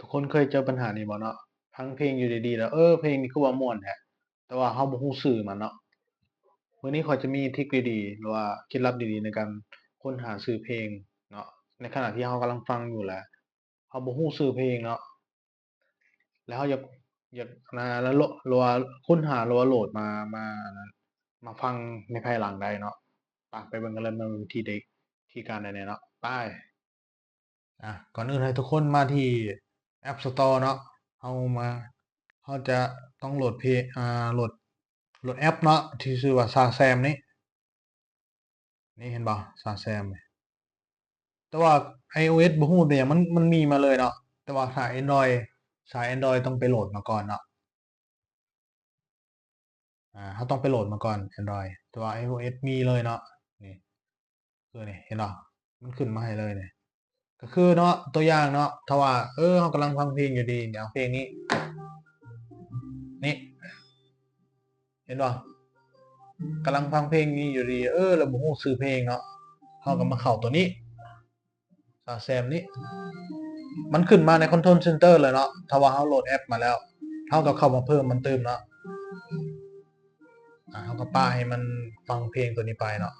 ທຸກຄົນເຄີຍເຈີບັນຫານີ້ບໍ່ເນາະ? ຟັງເພງຢູ່ດີໆ ແລ້ວ ເອີ ເພງນີ້ຄືວ່າມ່ວນແທ້ ແຕ່ວ່າເຮົາບໍ່ຮູ້ຊື່ມັນເນາະ. ມື້ນີ້ຂ້ອຍຈະມີທິກດີໆ ຫຼືວ່າເຄັດລັບດີໆ ໃນການຄົ້ນຫາຊື່ເພງເນາະ ໃນຂະນະທີ່ເຮົາກຳລັງຟັງຢູ່ ແລະ ເຮົາບໍ່ຮູ້ຊື່ເພງເນາະ ແລ້ວເຮົາຢາກ ຢາກ ນາ ລະ ລະ ຫຼືວ່າຄົ້ນຫາ ຫຼືວ່າໂຫຼດມາ ມາ ມາຟັງໃນພາຍຫຼັງໄດ້ເນາະ. ໄປ ໄປເບິ່ງກັນເລີຍ ມັນມີວິທີເດ ວິທີການໃດແດ່ເນາະ ໄປ. ອ່າ ກ່ອນອື່ນໃຫ້ທຸກຄົນມາທີ່ App Store ເນາະ ເຮົາມາ ເຮົາຈະຕ້ອງໂຫຼດເພ ອ່າ ໂຫຼດ ໂຫຼດແອັບເນາະ ທີ່ຊື່ວ່າ Shazam ນີ້ ນີ້ເຫັນບໍ່ Shazam ນີ້ ແຕ່ວ່າ iOS ບໍ່ຮູ້ເປັນຫຍັງ ມັນ ມັນມີມາເລີຍເນາະ ແຕ່ວ່າຖ້າ Android ສາຍ Android ຕ້ອງໄປໂຫຼດມາກ່ອນເນາະ. ອ່າ ເຮົາຕ້ອງໄປໂຫຼດມາກ່ອນ Android ແຕ່ວ່າ iOS ມີເລີຍເນາະ ນີ້ ຄືນີ້ ເຫັນບໍ່ ມັນຂຶ້ນມາໃຫ້ເລີຍນີ້ ກໍຄືເນາະ ຕົວຢ່າງເນາະ ຖ້າວ່າ ເອີ ເຮົາກຳລັງຟັງເພງຢູ່ດີ ດຽວເພງນີ້ ນີ້ ເຫັນບໍ່ ກຳລັງຟັງເພງນີ້ຢູ່ດີ ເອີ ແລ້ວບໍ່ຮູ້ຊື່ເພງເນາະ ເຮົາກໍມາເຂົ້າຕົວນີ້ Shazam ນີ້ ມັນຂຶ້ນມາໃນ Control Center ເລີຍເນາະ. ຖ້າວ່າເຮົາໂຫຼດແອັບມາແລ້ວ ເຮົາກໍເຂົ້າມາເພີ່ມມັນຕື່ມເນາະ. ອ່າ ເຮົາກໍປະໃຫ້ມັນຟັງເພງຕົວນີ້ໄປເນາະ.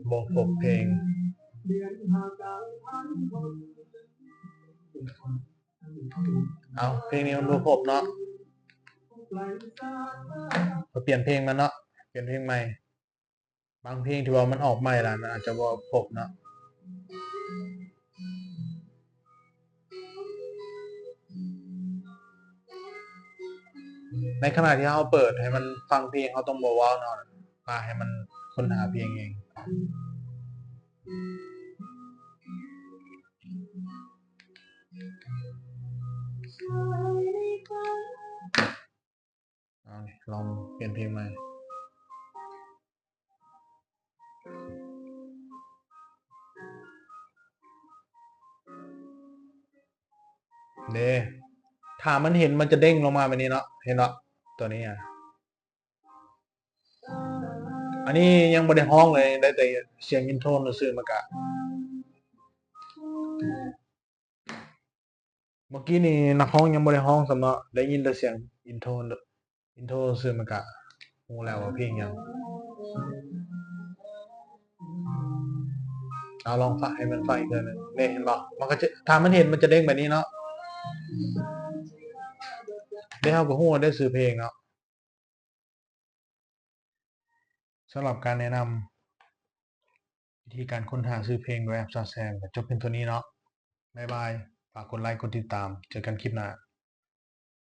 ບໍ່ພົບເພງ ເອົາ ເພງນີ້ມັນບໍ່ພົບເນາະ ກໍປ່ຽນເພງມັນເນາະ ປ່ຽນເພງໃໝ່. ບາງເພງທີ່ວ່າມັນອອກໃໝ່ລະ ມັນອາດຈະບໍ່ພົບເນາະ. ໃນຂະນະທີ່ເຮົາເປີດໃຫ້ມັນຟັງເພງ ເຮົາຕ້ອງບໍ່ເວົ້າເນາະ ປະໃຫ້ມັນຄົ້ນຫາເພງເອງ. ເອົານີ້ ລອງປ່ຽນເພງໃໝ່ ເດ້ ຖ້າມັນເຫັນ ມັນຈະເດ້ງລົງມາແບບນີ້ເນາະ ເຫັນບໍ່ ຕົວນີ້ອະ. ອັນນີ້ຍັງບໍ່ໄດ້ຮ້ອງເລີຍ ໄດ້ແຕ່ສຽງອິນໂທຊື່ໆ ມັນກະ ເມື່ອກີ້ນີ້ນັກຮ້ອງຍັງບໍ່ໄດ້ຮ້ອງຊ້ຳເນາະ ໄດ້ຍິນແຕ່ສຽງອິນໂທ ອິນໂທຊື່ໆ ມັນກະຮູ້ແລ້ວວ່າເພງຫຍັງ. ເອົາ ລອງຟັງ ໃຫ້ມັນຟັງອີກເທື່ອໜຶ່ງ ນີ້ເຫັນບໍ່ ມັນກໍຈະ ຖ້າມັນເຫັນ ມັນຈະເດ້ງແບບນີ້ເນາະ ແລ້ວເຮົາກໍຮູ້ວ່າໄດ້ຊື່ເພງເນາະ. ສຳລັບການແນະນຳວິທີການຄົ້ນຫາຊື່ເພງໂດຍແອັບ Shazam ກໍຈົບພຽງເທົ່ານີ້ເນາະ. ບາຍບາຍ ຝາກກົດໄລ ກົດຕິດຕາມ ເຈີກັນຄລິບໜ້າ.